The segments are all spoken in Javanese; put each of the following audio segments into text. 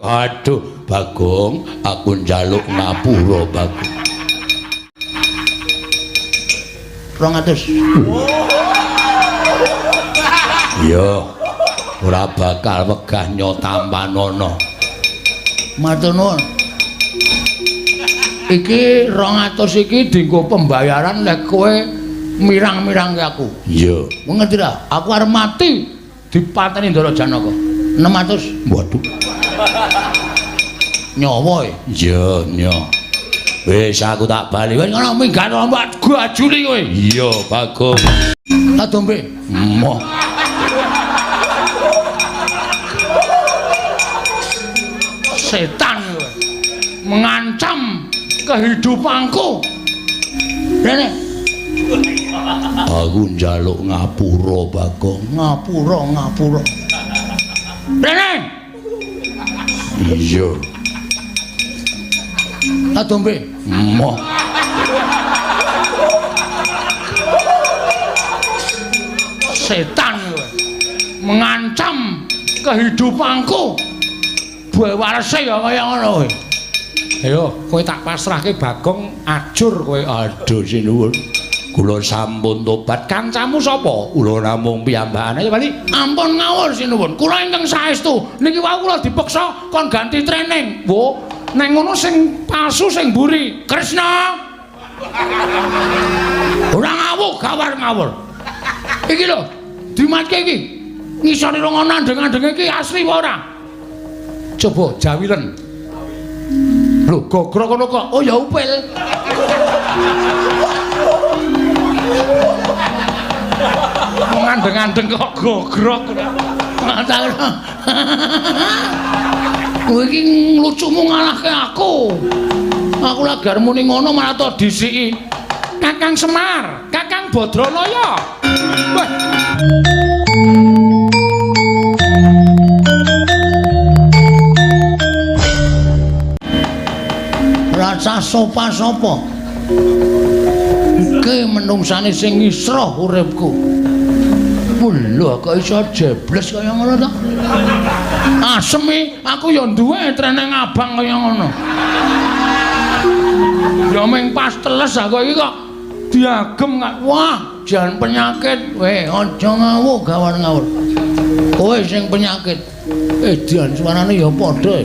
Aduh, Bagong, aku njaluk ngapura, Bagong. 200. Iya. Ora bakal wegah nyotampanana. Matur nuwun. Iki 200 iki dienggo pembayaran nek kowe mirang-mirangke aku. Iya. Ngerti ra? Aku arep mati dipateni Ndara Janaka. 600. Waduh. Nyawa e. Iya, nya. Wis aku tak bali. Wis ngono minggat ombak gajuli kowe. Iya, Bagong. Tak dombe. Moh. Setan kowe. Mengancam kehidupanku. Rene. Aku njaluk ngapura, Bagong. Ngapura, ngapura. Rene. Iya. Tak dombe. Moh. Setan kowe. Mengancam kehidupanku. Buwe warese ya kaya ngono kowe. Ayo, kowe tak pasrahke Bagong ajur kowe. Aduh sinuwun. Kula sampun tobat. Kancamu sapa? Kula namung piyambakane. Ayo bali. Ampun ngawur sinuwun. Kula ingkang saestu. Niki wau kula dipeksa kon ganti training. Wo, neng ngono sing palsu sing mburi. Kresna. Ora ngawur, gawar ngawur. Iki lho, dimatke iki. Ngisore rong andeng-andeng iki asli apa ora? Coba jawilen. Lho, gogrok ngono kok. Oh ya upil. Wong andeng-andeng kok gogrok. Kowe iki lucumu ngalahke aku. Aku lagi arep muni ngono malah to disiki. Kakang Semar, Kakang Badranaya. Wah. Rasa sopa-sopa. Iki menungsane sing ngisroh uripku. Lho kok iso jebles kaya ngono to? Asem iki, aku ya duwe treneng abang kaya ngono. Ya ming pas teles aku iki kok diagem kok. Wah, jan penyakit. Weh, aja ngawur gawar ngawur. Kowe sing penyakit. Dian suarane ya padha.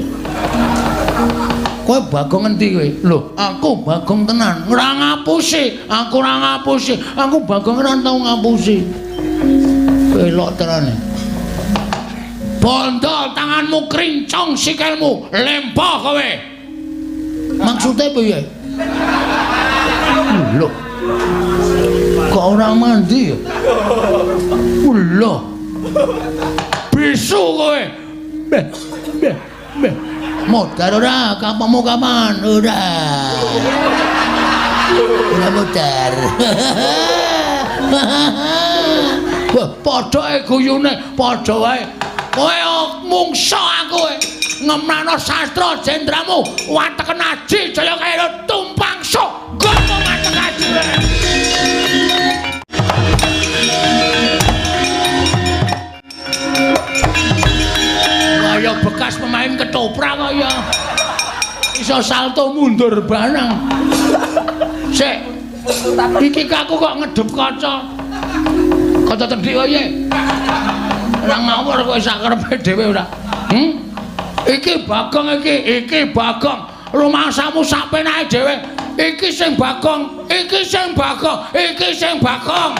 Kowe Bagong endi kowe? Lho, aku Bagong tenan. Ora ngapusi, aku ora ngapusi. Aku Bagong ora tau ngapusi. Elok tenane. Bondo tanganmu krincong sikilmu, lempoh kowe. Maksude piye? Lho. Kok ora mandi ya? Lho. Bisu kowe. Beh, beh, beh. Modar ora, kapamu kapan? Ora. Ora modar. Wah, padha guyune, padha wae. Kowe mungsa aku kowe. Ngemrano sastra jendramu, wateken aji jaya kaya tumpang sok. Gopo watek aji. Kaya bekas pemain ketoprak kaya iso salto mundur barang. Sik. Iki aku kok ngedep kaca. Kaca cendhik kaya. Ora ngawur kowe sak karepe dhewe ora. Iki Bagong iki, iki Bagong. Rumangsamu sak penake dhewe. Iki sing Bagong, iki sing Bagong, iki sing Bagong.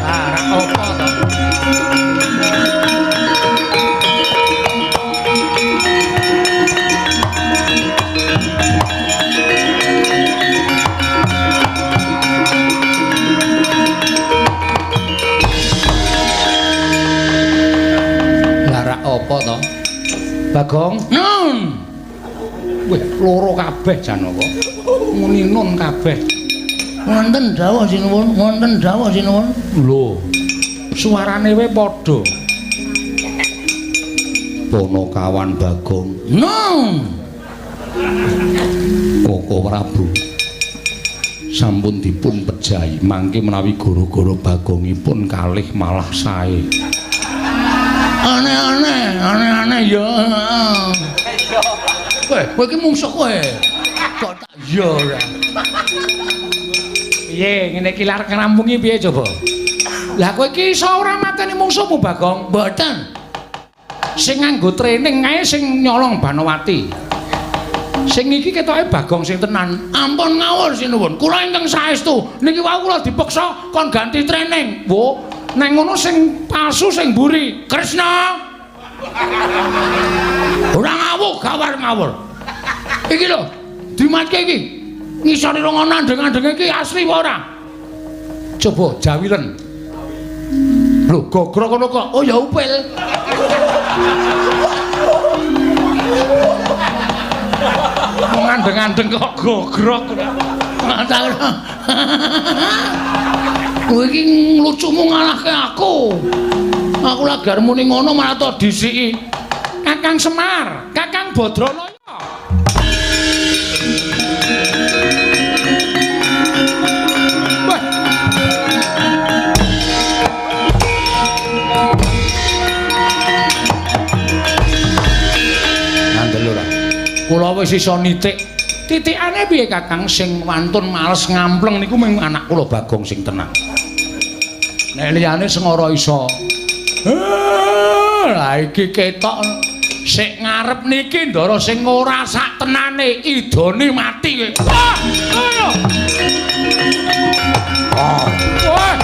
Ah, ra apa to? Lah ra apa to? Bagong? Nun. Wih, loro kabeh Janaka. Muni nun kabeh. Wonten dawuh sinuwun, wonten dawuh sinuwun. Lho, suarane wae padha. Ponokawan Bagong. Nun. Koko Prabu sampun dipun pejahi mangke menawi gara-gara Bagongipun kalih malah sae. Kowe iki mungsuh kowe. Kok tak iya ora. Piye ngene iki lar ngrampungi piye coba? Lah kowe iki iso ora mateni mungsuhmu, Bagong? Mboten. Sing nganggo training kae sing nyolong Banowati. Sing iki ketoke Bagong sing tenan. Ampun ngawur sinuwun. Kula ingkang saestu. Niki wau kula dipeksa kon ganti training. Wo, neng ngono sing palsu sing mburi. Kresna. Ora ngawur, gawar ngawur. Iki lho, dimatke iki. Ngisore rong andeng-andeng iki asli apa ora? Coba jawilen. Lho, gogrok ngono kok. Oh ya upil. Wong andeng-andeng kok gogrok. Kowe iki lucumu ngalahke aku. Aku lagi arep muni ngono malah to disiki. Kakang Semar, Kakang Badranaya. Wah. Ngandel ora? Kula wis iso nitik. Titikane piye Kakang sing wantun males ngampleng niku mung anak kula Bagong sing tenang. Nek liyane sing ora iso. Lah iki ketok sik ngarep niki ndara sing ora sak tenane idone mati kowe. Wah, ayo. Ah. Wah.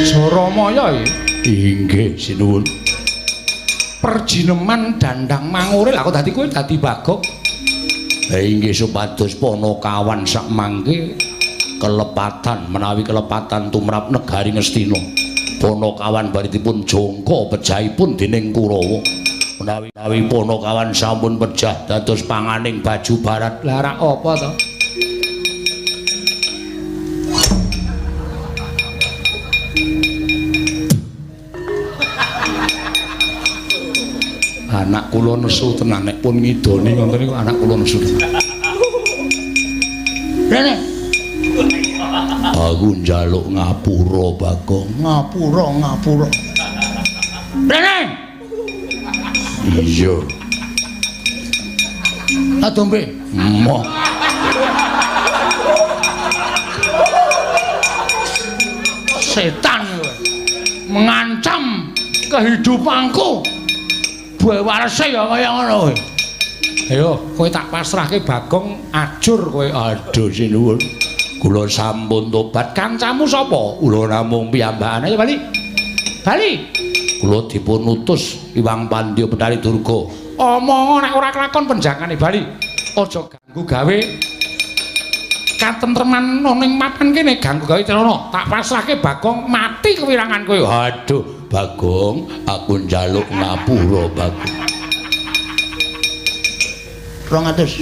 Jaramaya iki. Inggih sinuwun. Perjineman dandang mangure lha kok dadi kowe dadi Bagong. Inggih supados Panakawan sakmangke kelepatan menawi kelepatan tumrap negari Ngastina. Panakawan bari dipun jangka pejahipun dening Kurawa. Menawi Panakawan sampun pejah dados panganing baju barat. Lah rak apa to? Anak kula nesu tenan nek pun ngidoni ngoten niku anak kula nesu tenan. Rene. Aku njaluk ngapura Bagong, ngapura ngapura. Rene. Iya. Tak dombe. Moh. Setan kowe. Mengancam kehidupanku. Buwe warese ya kaya ngono kowe. Ayo, kowe tak pasrahke Bagong ajur kowe. Aduh sinuwun. Kula sampun tobat. Kancamu sapa? Kula namung piyambakane. Ayo bali. Bali. Kula dipun utus Iwang Pandya Bethari Durga. Omong nek ora kelakon penjakane bali. Aja ganggu gawe katentreman ning mapan kene, ganggu gawe celana. Tak pasrahke Bagong mati kewirangan kowe. Aduh Bagong, aku njaluk ngapura Bagong. 200.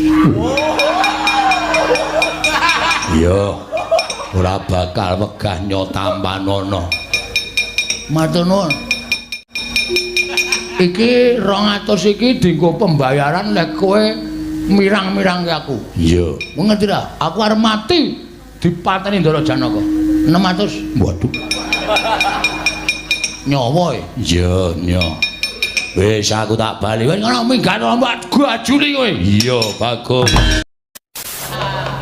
Iya, ora bakal wegah nyotampanana. Matur nuwun. Iki 200 iki dienggo pembayaran lek kowe mirang-mirangke aku. Iya. Ngerti ra? Aku arep mati dipateni Ndara Janaka. 600. Waduh. Nyawa e. Iya, nya. Wis aku tak bali. Wis ngono minggat mbak gajuli kowe. Iya, Bagong.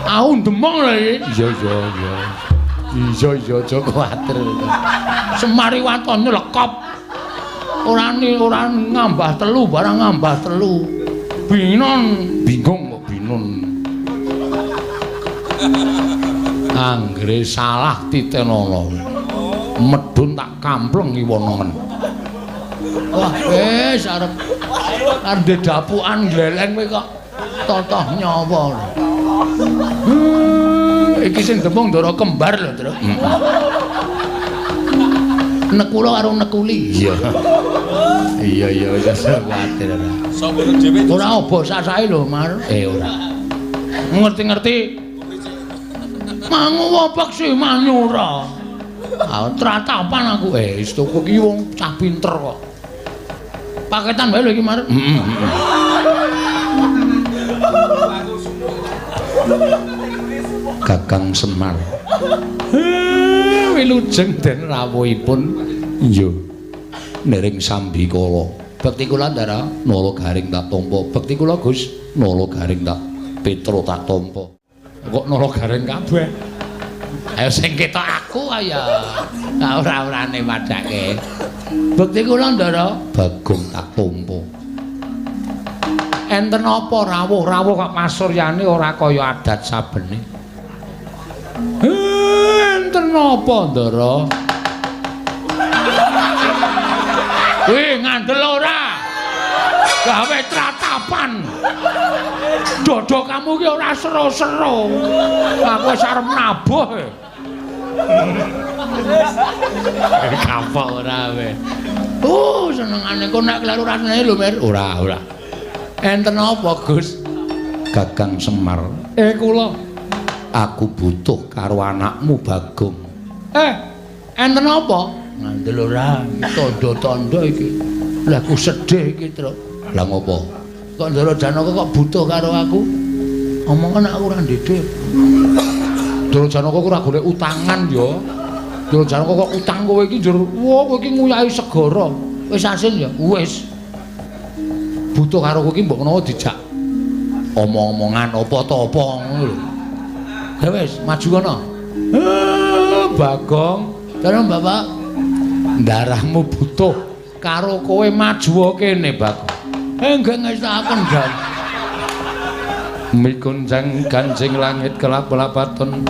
Aku ndemong lho iki. Iya, iya, iya. Iya, iya, aja kuwatir. Semari waton lekop. Ora ora ngambah telu barang ngambah telu. Binon, bingung kok binon. Anggere salah titenono. Medun tak kampleng iwonongen. Wah, wis arep arep dapukan gleleng kowe kok totoh nyawa. Iki sing demung ndara kembar lho, Tru. Nekula karo nekuli. Iya. Iya iya wis kuwatir ora. Ora obo sasahe lho, Mar. Ora. Ngerti-ngerti. Mangu peksi manyura. Ah, tratapan aku. Wis tuku ki wong cah pinter kok. Paketan wae lho iki, Mar. Heeh. Kakang Semar. Wilujeng den rawuhipun. Iya. Nering sambikala. Bekti kula Ndara, Nala Garing tak tampa. Bekti kula Gus, Nala Garing tak Petro tak tampa. Kok Nala Garing kabeh? Ayo sing ketok aku ayo. Ora-orane padake. Bekti kula Ndara, Bagong tak tampa. Enten apa rawuh-rawuh kok pasuryane ora kaya adat sabene. Enten apa Ndara? Wih, ngandel ora? Gawe tratapan. Dodo kamu ki ora sero-sero. Aku wis arep nabuh. Kapok ora kowe. Senengane kok nek kleru rasane lho, Mir. Ora, ora. Enten apa, Gus? Kakang Semar. Kula. Aku butuh karo anakmu Bagong. Enten apa? Ngandel ora, tandha-tandha iki. Lah aku sedih iki, Truk. Lah ngopo? Kok Ndara Janaka kok butuh karo aku? Omongan aku ora ndhedhe. Ndara Janaka ora golek utangan ya. Ndara Janaka kok utang kowe iki njur, wah kowe iki nguyahi segara. Wis asin ya? Wis. Butuh karo kowe iki mbok menawa dijak omong-omongan apa ta apa ngono lho. Ya wis, maju kono. Bagong, dalem Bapak. Darahmu butuh karo kowe maju kene, Bagong. Nggih ngestakaken, Jan. Mikuncang kancing langit kelap-lapaton.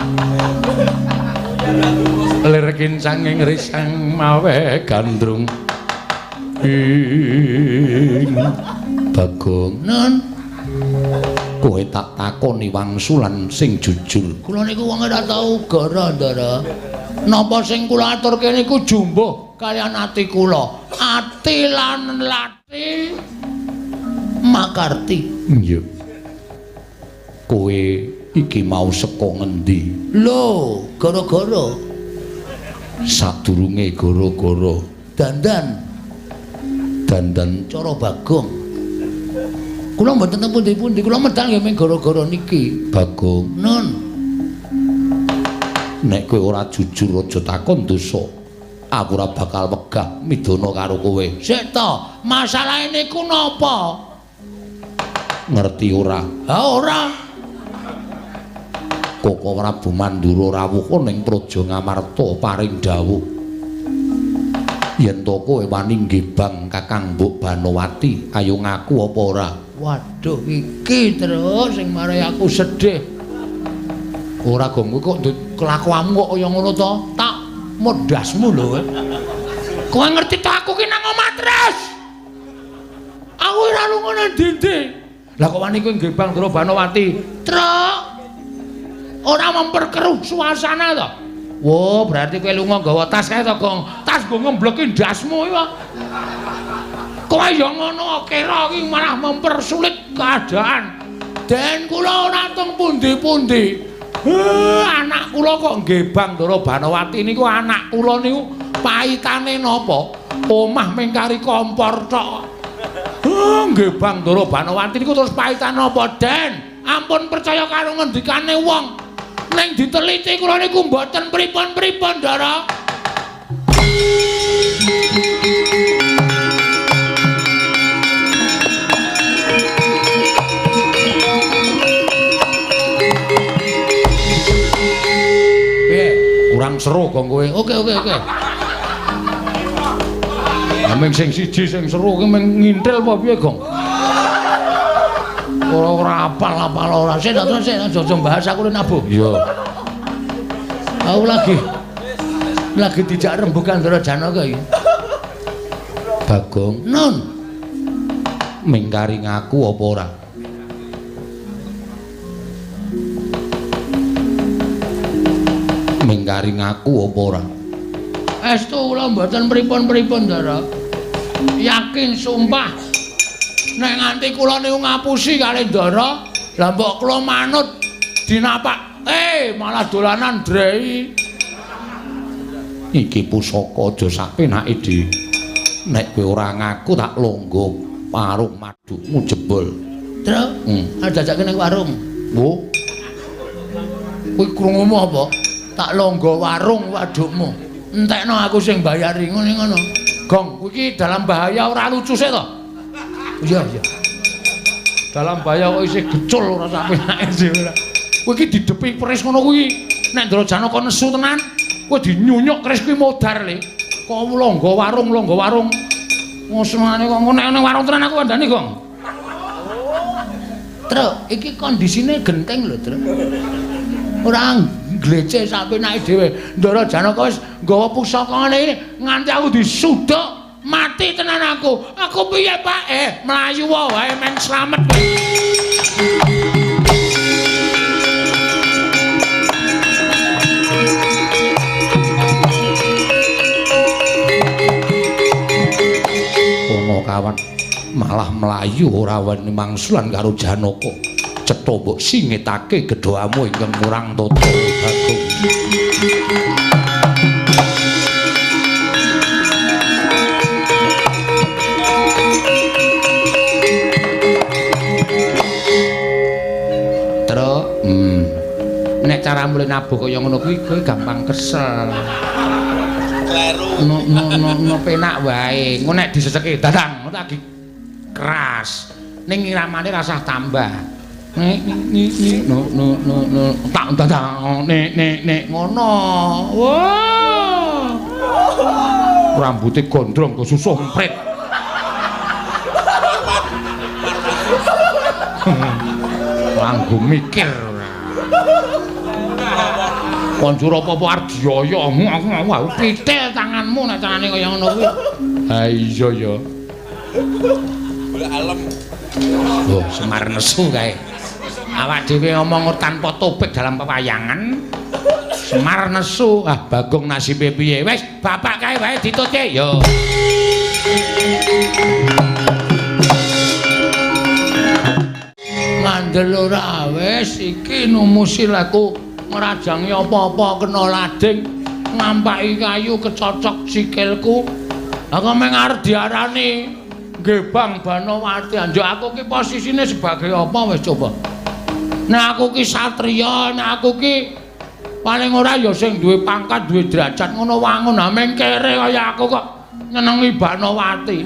Lir kincang ing risang mawe gandrung. Ing Bagong, nun. Kowe tak takoni wangsulan sing jujur. Kula niku wong ora tau gara, Ndara. Napa sing kula aturke niku jumbuh kaliyan ati kula. Ati lan lati makarti. Iya. Kowe iki mau saka ngendi? Lho, gara-gara. Sadurunge gara-gara dandan. Dandan cara Bagong. Kula mboten teng pundi-pundi, kula medal nggih mung gara-gara niki. Bagong, nun. Nek kowe ora jujur aja takon dosa. Aku ora bakal wegah midana karo kowe. Sik to, masalahe niku napa? Ngerti ora? Ha ora. Koko Prabu Mandura rawuh ning Praja Ngamarta paring dawuh. Yen to kowe wani nggebang Kakang Mbok Banowati, ayo ngaku apa ora? Waduh, iki terus sing marai aku sedih. Ora gong kowe kok kelakuanmu kok kaya ngono to? Tak modasmu lho kowe. Kowe ngerti ta aku ki nang omah terus. Aku ora lunga nang ndi-ndi. Lah kok wani kowe nggebang Ndara Banowati? Truk. Ora memperkeruh suasana to. Wo, berarti kowe lunga nggawa tas kae to, Gong. Tas nggo ngembleki ndasmu iki. Kowe ya ngono kira iki malah mempersulit keadaan. Den kula ora teng pundi-pundi. Anak kula kok nggebang Ndara Banowati niku anak kula niku paitane napa? Omah mengkari kompor tok. Nggebang Ndara Banowati niku terus paitan napa, Den? Ampun percaya karo ngendikane wong. Ning diteliti kula niku mboten pripun-pripun, Ndara. Piye? Kurang seru kok kowe. Oke, oke, oke. Aming sing siji sing seru ki mung ngintil apa piye, Gong? Ora ora apal-apal ora. Sik tak terus sik aja bahas aku nabuh. Iya. Aku lagi dijak rembugan Ndara Janaka iki. Bagong, nun. Mingkari ngaku apa ora? Mingkari ngaku apa ora? Estu kula mboten pripun-pripun, Ndara. Yakin sumpah. Nek nganti kula niku ngapusi kali Ndara, lah mbok kula manut dinapak. Malah dolanan drei. Iki pusaka aja sapenake, Dik. Nek kowe ora ngaku tak longgo warung madukmu jebol. Truk, arep jajake ning warung. Wo. Kuwi krungumu apa? Tak longgo warung wadukmu. Entekno aku sing bayari ngene ngono. Gong, kuwi iki dalam bahaya ora lucu sik to? Iya, iya. Dalam bahaya kok isih gecul ora sak penake dhewe ora. Kowe iki didepi keris ngono kuwi. Nek Ndara Janaka nesu tenan, kowe dinyunyuk keris kuwi modar le. Kok longgo warung, longgo warung. Ngosenane kok nek nang warung tenan aku kandhani, Gong. Truk, iki kondisine genting lho, Truk. Ora glece sak penake dhewe. Ndara Janaka wis nggawa pusaka ngene iki nganti aku disuduk mati tenan aku. Aku piye, Pak? Mlayu wae men slamet kowe. Kawan malah mlayu ora weni mangsulan karo Janaka. Cetha mbok singitake gedhamu ingkang murang tata Bagong. Truk, nek cara mulih nabuh kaya ngono kuwi kowe gampang kesel. Kleru. No no no no penak wae. Engko nek diseseki dadang lagi keras. Ning iramane rasah tambah. Nek ni ni no no no no tak dadang nek nek nek ngono. Wah. Rambute gondrong kesusuh emprit. Langgo mikir. Konjur apa-apa arep dioyo aku pitil tanganmu nek carane kaya ngono kuwi. Ha iya ya. Golek alem. Oh, Semar nesu kae. Awak dhewe ngomong tanpa topik dalam pewayangan. Semar nesu. Ah, Bagong nasibe piye? Wis, bapak kae wae ditutke. Yo. Ngandel ora wis iki numusi laku ngrajangi apa-apa kena lading ngampaki kayu kecocok sikilku. Lah kok meng arep diarani Gebang Banowati. Anjuk aku ki posisine sebagai apa wis coba. Nek aku ki satriya, nek aku ki paling ora ya sing duwe pangkat, duwe derajat ngono wangun. Ha meng kere kaya aku kok nyenengi Banowati.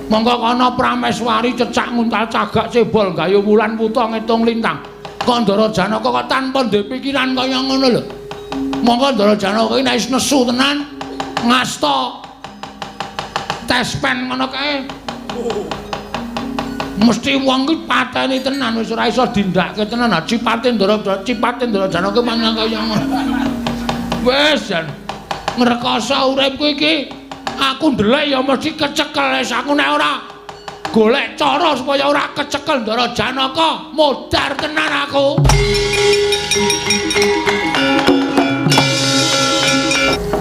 Monggo kono Prameswari cecak nguntal cagak cebol gayu wulan wuta ngitung lintang. Kok Ndara Janaka kok tanpa ndek pikiran kaya ngono lho. Monggo Ndara Janaka iki nek wis nesu tenan ngasta tespen ngono kae. Mesti wong ki pateni tenan wis ora iso dindake tenan. Ha cipate Ndara cipate Ndara Janaka mangan kaya ngono. Wis jan ngrekoso uripku iki. Aku ndelek ya mesti kecekel wis aku nek ora golek cara supaya ora kecekel Ndara Janaka modar tenan aku.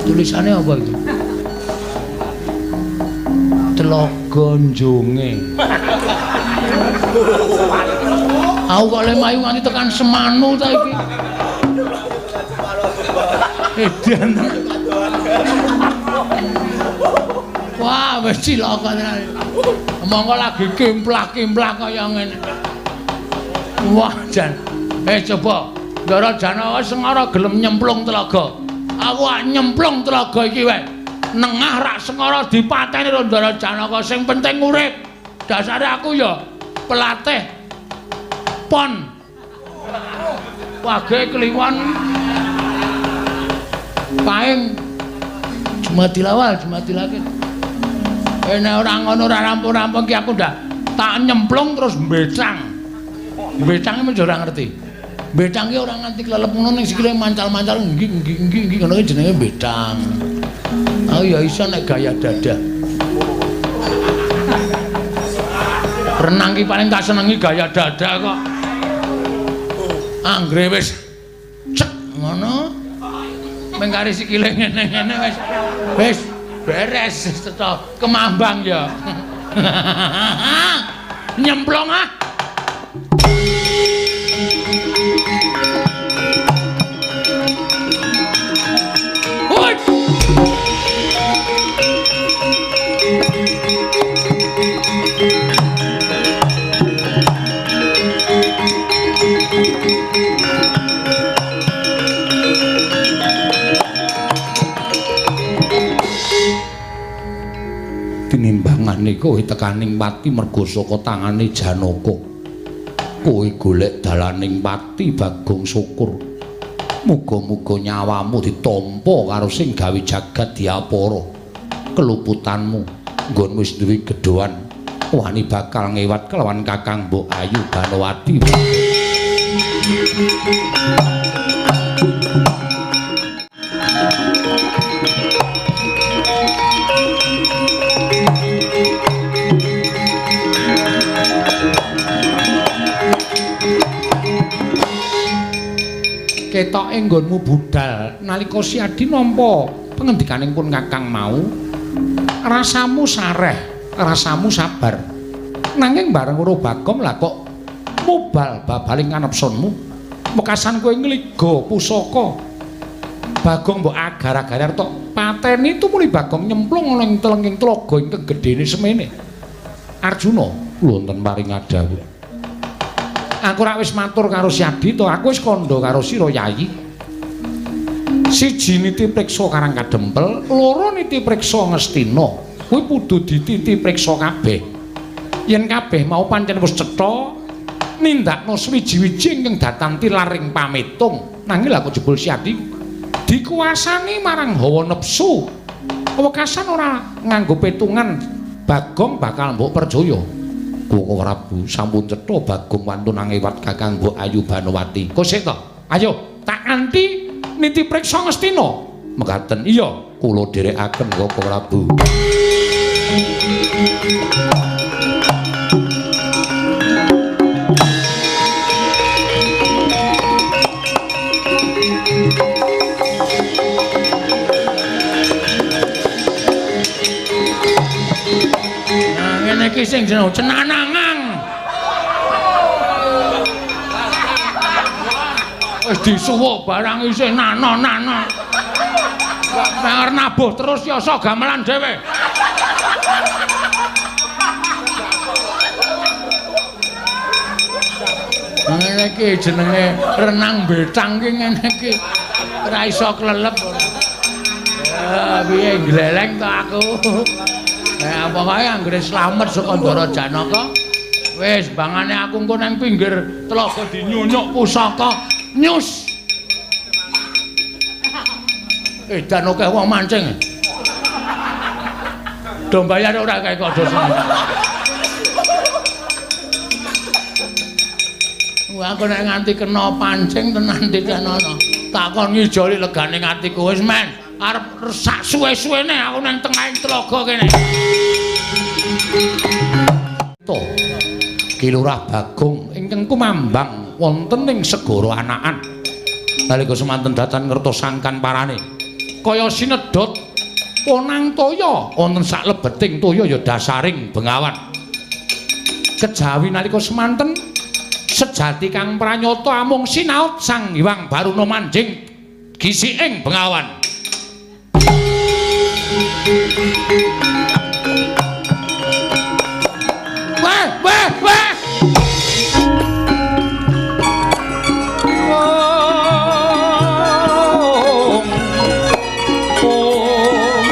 Tulisane apa iki? Telaga Njonge. Aku kok le mayu nganti tekan Semanu ta iki. Edan. Wah, wis cilaka tenan. Monggo lagi kimplah-kimplah kaya ngene. Wah, jan. Coba Ndara Janaka sengara gelem nyemplung telaga. Aku ak nyemplung telaga iki wae. Nengah rak sengara dipateni karo Ndara Janaka, sing penting urip. Dasare aku ya pelatih pon. Wage kliwon paing Jumadilawal, Jumadilakir. Nek ora ngono ora rampung-rampung ki aku ndak tak nyemplung terus mbecang. Mbecang iki ora ngerti. Mbecang ki ora nganti klelep ngono ning sikile mancal-mancal nggih nggih nggih nggih ngono ki jenenge mbecang. Aku ya iso nek gaya dadah. Renang ki paling tak senengi gaya dadah kok. Anggere wis cek ngono. Mengkari sikile ngene-ngene wis. Wis beres cetha kemambang ya. Nyemplung ah. Hoi. Bangane kowe tekaning pati mergo saka tangane Janaka. Kowe golek dalaning pati Bagong Syukur. Muga-muga nyawamu ditampa karo sing gawe jagat diapara. Keluputanmu nggon wis duwe gedhoan wani bakal ngewat kelawan Kakang Mbok Ayu Banowati. Ketoke nggonmu budal nalika Siadi nampa pengendikaning pun Kakang mau, rasamu sareh, rasamu sabar. Nanging bareng weruh Bagong lah kok mubal babaling kanepsunmu. Wekasan kowe ngliga pusaka. Bagong mbok agar-agar tok pateni tumuli Bagong nyemplung ana ing telenging tlaga ingkang gedene semene. Arjuna wonten paring dawuh. Aku rak wis matur karo Siadi to, aku wis kandha karo sira Yayi. Siji niti priksa Karang Kadempel, loro niti priksa Ngastina. Kuwi kudu dititi priksa kabeh. Yen kabeh mau pancen wis cetha, nindakno swiji-wiji ingkang datan tilaring pametung. Nanging lha kok jebul Siadi dikuasani marang hawa nepsu. Wekasan ora nganggo petungan, Bagong bakal mbok percaya. Koko Prabu sampun cetha Bagong wantun angewat Kakang Mbok Ayu Banowati. Kok sik to? Ayo tak anti niti priksa Ngastina. Mekaten iya kula dherekaken Koko Prabu. Ngene iki sing jeneng cenanangan. Wis disuwuk barang isih nano-nano. Kok nabuh terus yasa gamelan dhewe. Ngene iki jenenge renang betang ki ngene iki. Ora iso klelep. Ya piye gleleng to aku. Nah, pokoke anggere slamet saka Ndara Janaka, wis bangane aku engko nang pinggir telaga dinyunyuk pusaka nyus. Edan akeh wong mancing. Do bayar ora kae kok do seneng. Wah, aku nek nganti kena pancing tenan ditenono. Takon ngijoli legane atiku wis men. Arep sak suwe-suwene aku nang tengahing telaga kene. To. Ki Lurah Bagong ingkang kumambang wonten ing segara Anakan. Nalika semanten datan ngertos sangkan parane. Kaya sinedhot ponang toya wonten saklebeting toya ya dasaring bengawan. Kejawi nalika semanten sejati kang pranyata amung sinaut Sang Hyang Baruna manjing gisiking bengawan. Wah, wah, wah. Om, om.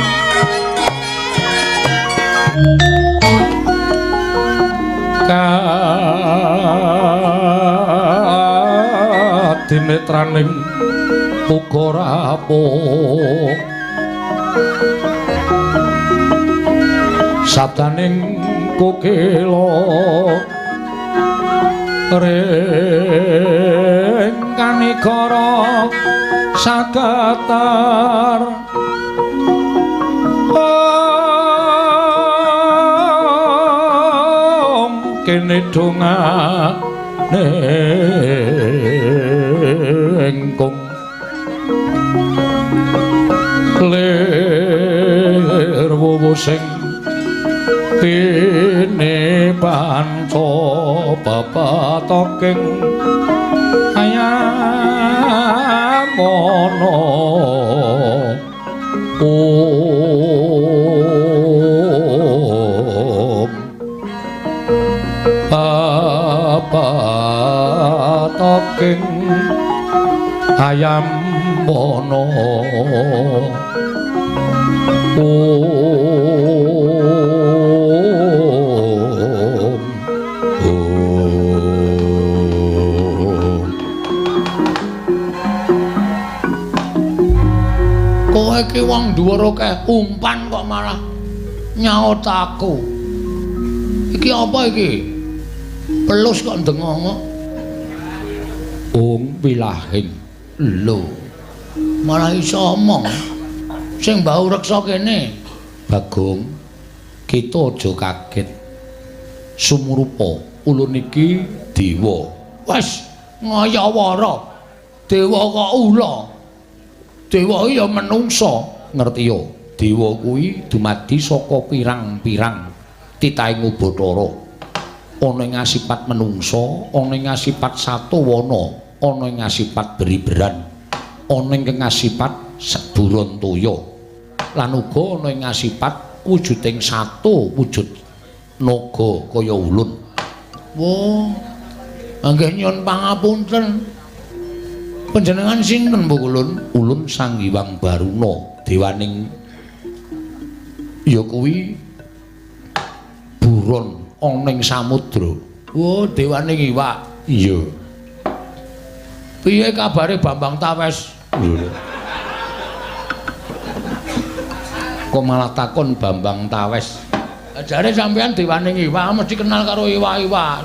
Kadimetraning uga rapuh. Sabdaning kokila ring kanigara sagatar om kene dongane kung lir wuwu sing tine panca papatoking ayamono om papatoking ayamono om. wong dhuwur akeh umpan kok malah nyaut aku. Iki apa iki? Pelus kok ndengongok. Ung wilahing. Lho. Malah iso omong. Sing mbau reksa kene. Bagong, kita aja kaget. Sumurupa ulun iki dewa. Wes ngayawara. Dewa kok ula. Dewa ya menungsa, ngerti ya? Dewa kuwi dumadi saka pirang-pirang titahing Ubathara. Ana ing asipat menungsa, ana ing asipat satawana, ana ing asipat beriberan, ana ing asipat seburon toya. Lan uga ana ing asipat wujuding sato wujud naga kaya ulun. Wah, nggih nyuwun pangapunten. Panjenengan sinten Bu Ulun? Ulun Sang Hyang Baruna, dewaning ya kuwi buron ana ing samudra. Oh, dewaning iwak. Iya. Piye kabare Bambang Tawes? Lho. Kok malah takon Bambang Tawes? Jare sampean dewaning iwak mesti kenal karo iwak-iwak.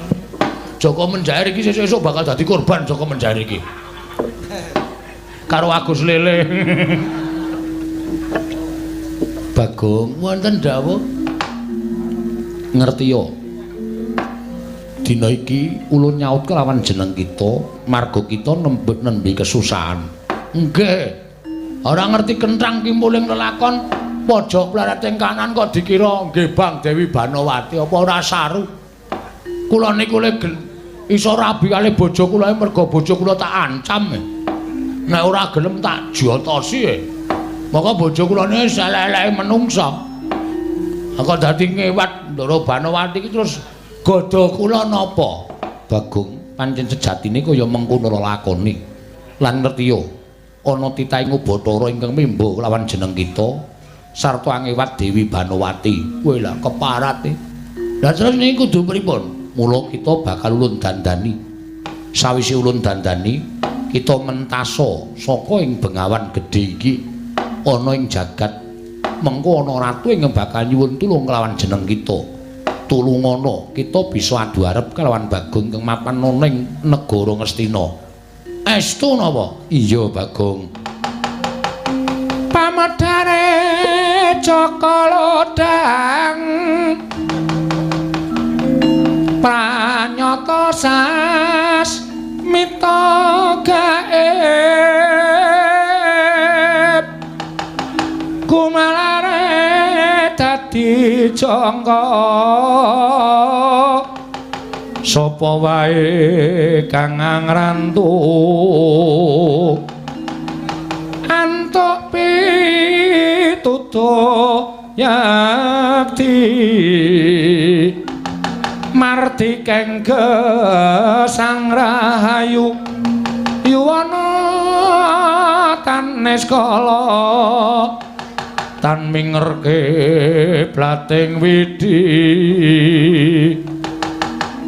Joko Menjair iki sesuk-esuk bakal dadi korban Joko Menjair iki. Karo Agus Lele. Bagong, wonten dawuh. Ngerti ya? Dina iki ulun nyaut kelawan jeneng kita, marga kita nembe kesusahan. Nggih. Ora ngerti kenthang kimpuling lelakon pojok pleret ing kanan kok dikira nggih Bang Dewi Banowati apa ora saru. Kula niku le iso rabi kali bojo kula mergo bojo kula tak ancam. Nek ora gelem tak jotosi. Maka bojo kula niki elek-eleke menungsa. Kok dadi ngewat Ndara Banowati iki terus godha kula napa? Bagong, pancen sejatine kaya mengkono lelakone. Lan ngerti ya, ana titahing Ubathara ingkang memba lawan jeneng kita sarta angewat Dewi Banowati. Kowe lah keparat e. Lah terus niki kudu pripun? Mula kita bakal ulun dandani. Sawise ulun dandani, kita mentasa saka ing bengawan gedhe iki ana ing jagat. Mengko ana ratu ingkang bakal nyuwun tulung kelawan jeneng kita. Tulungana kita bisa adu arep kelawan Bagong kang mapan ana ing negara Ngastina. Estu napa? Iya, Bagong. Pamedare Jaka Lodhang pranyata sasmita gaib kumalare dadi jangka sapa wae kang ngrantu antuk pitutuh yakti mardi kengge sang rahayu yuwana tan niskala tan mingerke blating widi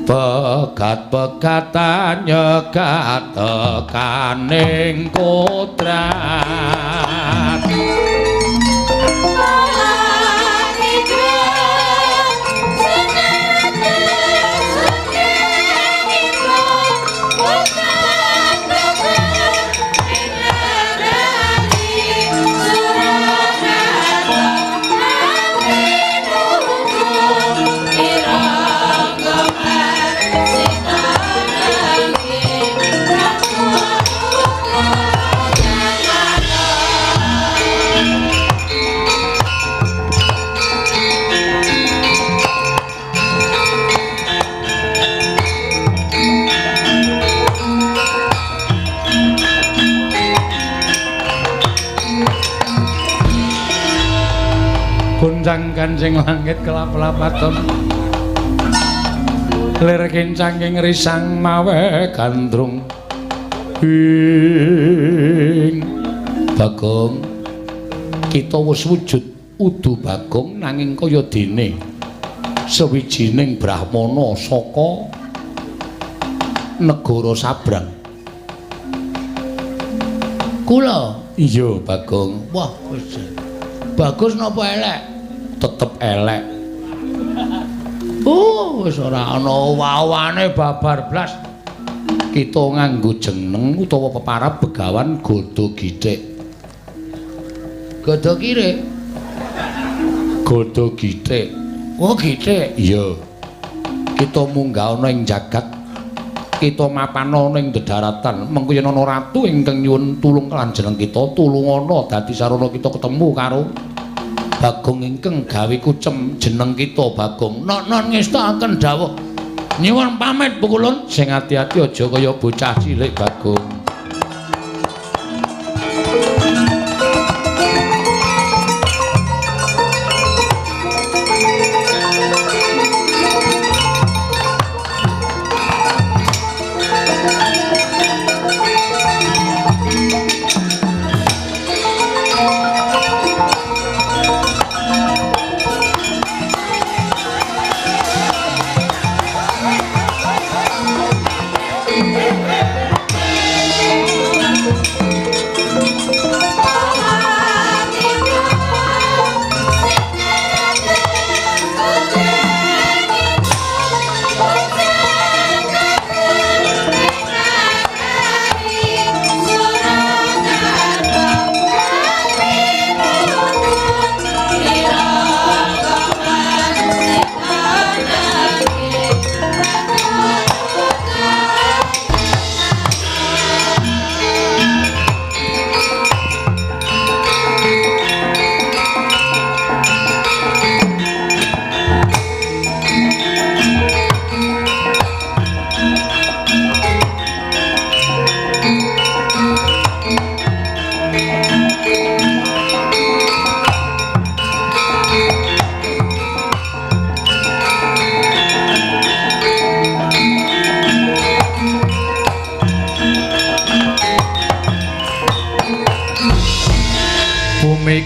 pegat-pegatan nyegat tekaning kodrat. Goncang kancing langit kelap-lapaton lir kincang ing risang mawe gandrung ing Bagong, kita wis wujud udu Bagong nanging kaya dene sawijining brahmana saka negara sabrang. Kula? Iya, Bagong. Wah, wis. Bagus napa elek? Tetep elek. Oh, wis ora ana wawane babar blas. Kita nganggo jeneng utawa peparab Begawan Godo Githik. Godo kirik. Godo Githik. Oh, githik. Iya. Kita munggah ana ing jagat. Kita mapan ana ing dedaratan. Mengko yen ana ratu ingkang nyuwun tulung lan jeneng kita, tulungana dadi sarana kita ketemu karo Bagong ingkang gawe kucem jeneng kita Bagong. Non ngestakaken dawuh. Nyuwun pamit Pukulun. Sing ati-ati aja kaya bocah cilik Bagong.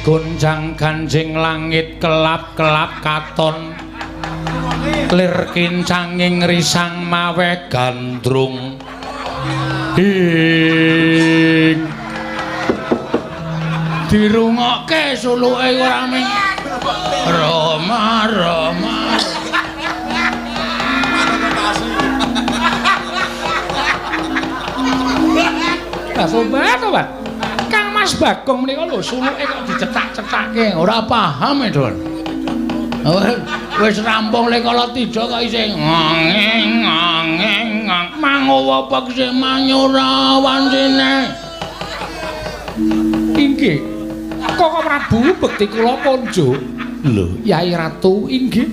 Goncang ganjing langit kelap-kelap katon lir kincanging risang mawe gandrung ing dirungokke suluke ora ming Roma Roma. Sobat, sobat. Kang Mas Bagong menika lho suluke kok dicetak-cetake, ora paham e, Dul. Wis rampung le kala tija kok isih ngeng ngeng mangowo pekse manyura wancine. Inggih. Koko Prabu bekti kula ponjo. Lho, Yai Ratu inggih.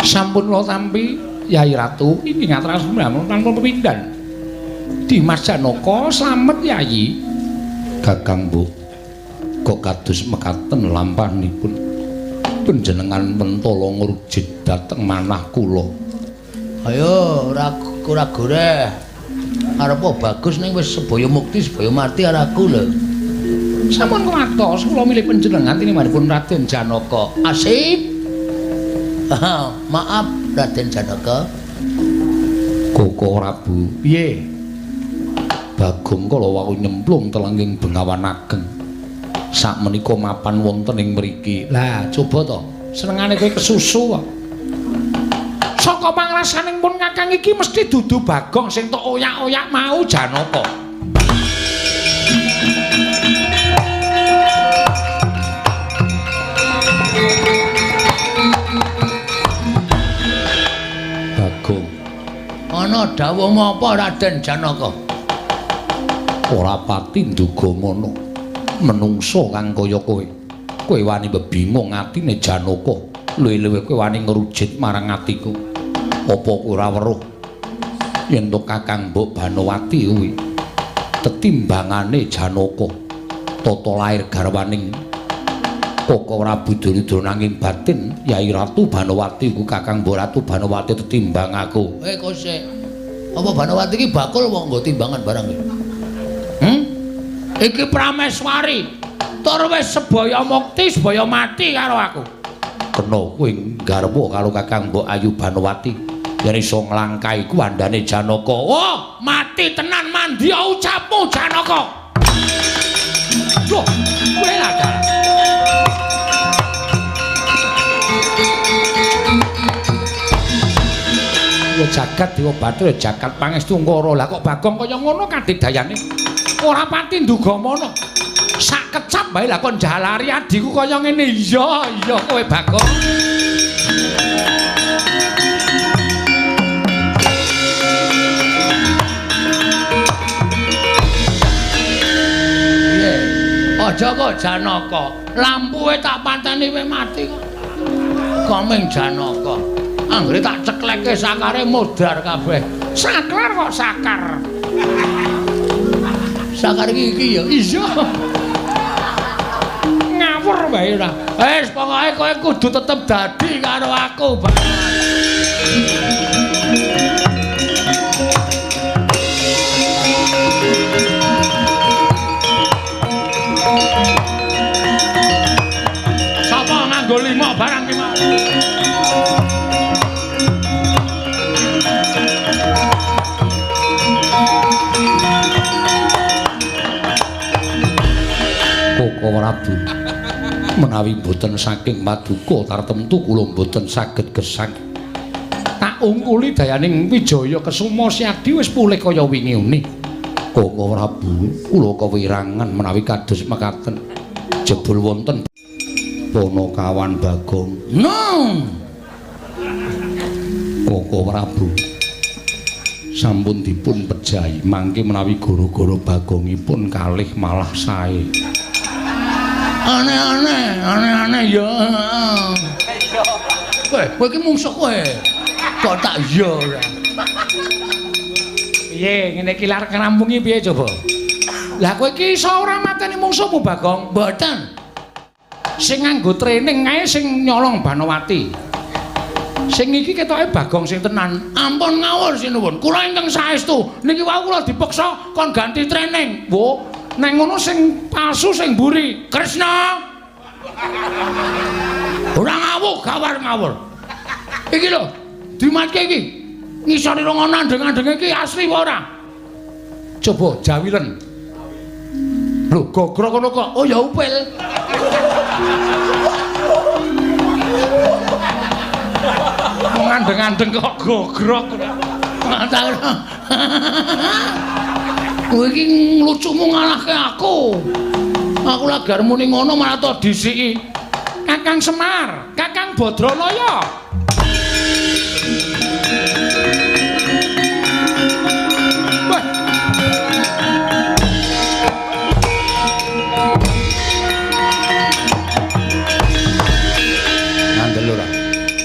Sampun kula tampi Yai Ratu inggih ngaturaken tanpa pepindhan. Dimas Janaka slamet Yayi. Kakang Mbok kok kados mekaten lampahanipun panjenengan mentala ngrujit dhateng manah kula. Ayo ora ora goreh. Arepa bagus ning wis sebaya mukti sebaya mati karo aku lho. Sampun kuwatos kula milih panjenengan tinimanipun Raden Janaka. Asip. Maaf Raden Janaka. Koko Prabu. Piye? Bagong kala wau nyemplung telenging Bengawan Ageng. Sakmenika mapan wonten ing mriki. Lah, coba to. Senengane kowe kesusu kok. Saka pangrasaning pun Kakang iki mesti dudu Bagong sing tok oyak-oyak mau Janaka. Bagong. Ana dawuhmu apa Raden Janaka? Ora pati nduga ngono. Menungso kang kaya kowe. Kowe wani bebingung atine Janaka. Luwih-luwih kowe wani ngrujit marang atiku. Apa kowe ora weruh yen to Kakang Mbok Banowati kuwi tetimbangane Janaka tata lair garwaning Koko Prabu Duryudana nanging batin Yai Ratu Banowati ku Kakang Mbok Ratu Banowati tetimbang aku. Kok sik. Apa Banowati iki bakul wong nggo timbangan barang iki? Iki Prameswari. Tur wis sebaya mukti sebaya mati karo aku. Kena kowe nggarwa karo Kakang Mbok Ayu Banowati yen iso nglangkai kuwandane Janaka. Oh, mati tenan mandi ucapmu Janaka. Duh. Kowe lah dalah. Ya jagat Dewa Bathara jagat pangestu Ngara. Lah kok Bagong kaya ngono kadigdayane? Ora pati nduga mana. Sak kecap bae lah kok njalari adhiku kaya ngene. Iya, iya kowe Bagong. Piye? Aja kok Janaka. Lampuwe tak pateni wis mati kok. Komeng Janaka. Anggere tak cekleke sakare modar kabeh. Saklar kok sakar. Sakar iki iki ya. Iya. Ngawur wae ora. Wis pokoke kowe kudu tetep dadi karo aku, Bang. Sapa nganggo lima barang ki mau? Koko Prabu, menawi mboten saking paduka tartemtu kula mboten saged gesang. Tak ungkuli dayaning Wijaya Kesuma Siadi wis pulih kaya wingi uni. Koko Prabu, kula kewirangan menawi kados mekaten. Jebul wonten Panakawan Bagong. No. Koko Prabu sampun dipun pejahi mangke menawi gara-gara bagongipun kalih malah sae. Aneh-aneh, aneh-aneh ya. Kowe, kowe iki mungsuh kowe. Kok tak iya ora. Piye ngene iki lar ngrampungi piye coba? Lah kowe iki iso ora mateni mungsuhmu Bagong? Mboten. Sing nganggo training kae sing nyolong Banowati. Sing iki ketoke Bagong sing tenan. Ampun ngawur sinuwun. Kula ingkang saestu. Niki wau kula dipeksa kon ganti training. Wo, neng ngono sing palsu sing mburi. Kresna. Ora ngawur, gawar ngawur. Iki lho, dimatke iki. Ngisore rong ana andeng-andenge iki asli apa ora? Coba jawilen. Lho, gogrok ngono kok. Oh ya upil. Ngandeng-andeng kok gogrok. Kowe iki lucumu ngalahke aku. Aku lagi arep muni ngono malah to disiki. Kakang Semar, Kakang Badranaya. Wah. Ngandel ora?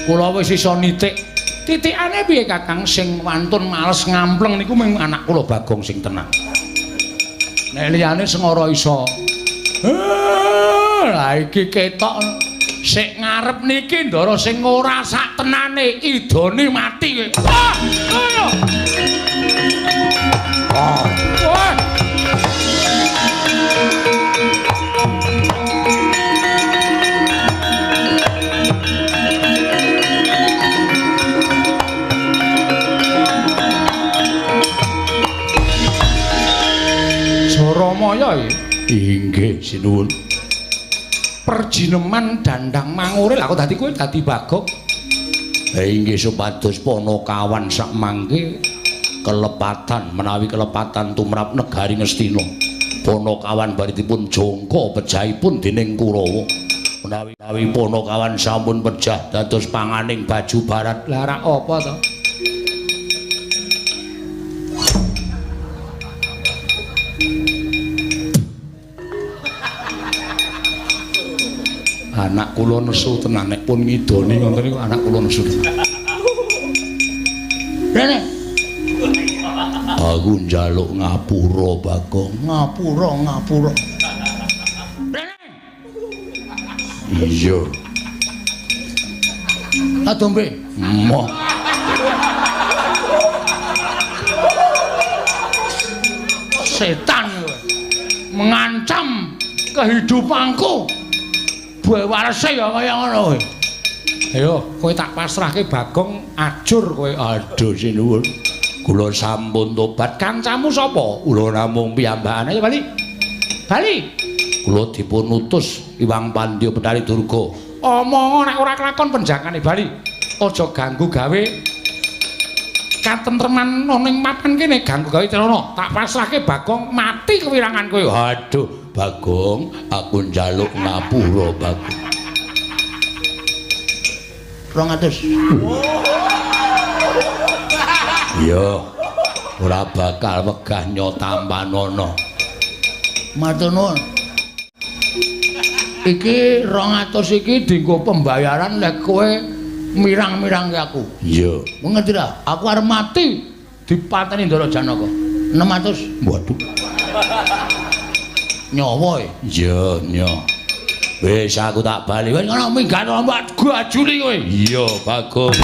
Kula wis iso nitik. Titikane piye Kakang sing wantun males ngampleng niku mung anak kula Bagong sing tenang. Nek liyane sengara iso. Lah iki ketok sik ngarep niki ndara sing ora sak tenane idone mati kowe. Wah, ayo. Wah. Jaramaya iki. Inggih sinuwun. Perjineman dandang mangure lha kok dadi kowe dadi Bagong. Inggih supados Panakawan sakmangke kelepatan menawi kelepatan tumrap negari Ngastina. Panakawan bari dipun jangka pejahipun dening Kurawa. Menawi Panakawan sampun pejah dados panganing baju barat. Lah rak apa to? Anak kula nesu tenan nek pun ngidoni ngoten niku anak kula nesu tenan. Rene. Aku njaluk ngapura Bagong, ngapura ngapura. Rene. Iya. Tak dombe. Moh. Setan kowe. Mengancam kehidupanku. Buwe warese ya kaya ngono kowe. Ayo, kowe tak pasrahke Bagong ajur kowe. Aduh sinuwun. Kula sampun tobat. Kancamu sapa? Kula namung piyambakane. Ayo bali. Bali. Kula dipun utus Iwang Pandya Bethari Durga. Omong nek ora kelakon penjakane bali. Aja ganggu gawe katentreman ana ing mapan kene, ganggu gawe Trana. Tak pasrahke Bagong mati kewirangan kowe. Aduh, Bagong, aku njaluk ngapura, Bagong. 200. Iya. Ora bakal wegah nyotampanana. Matur nuwun. Iki 200 iki dienggo pembayaran lek kowe mirang-mirangke aku. Iya. Ngerti ra? Aku arep mati dipateni Ndara Janaka. 600. Waduh. Nyawa e. Iya, nya. Wis aku tak bali. Wis ngono minggat ombak gajuli kowe. Iya, Bagong.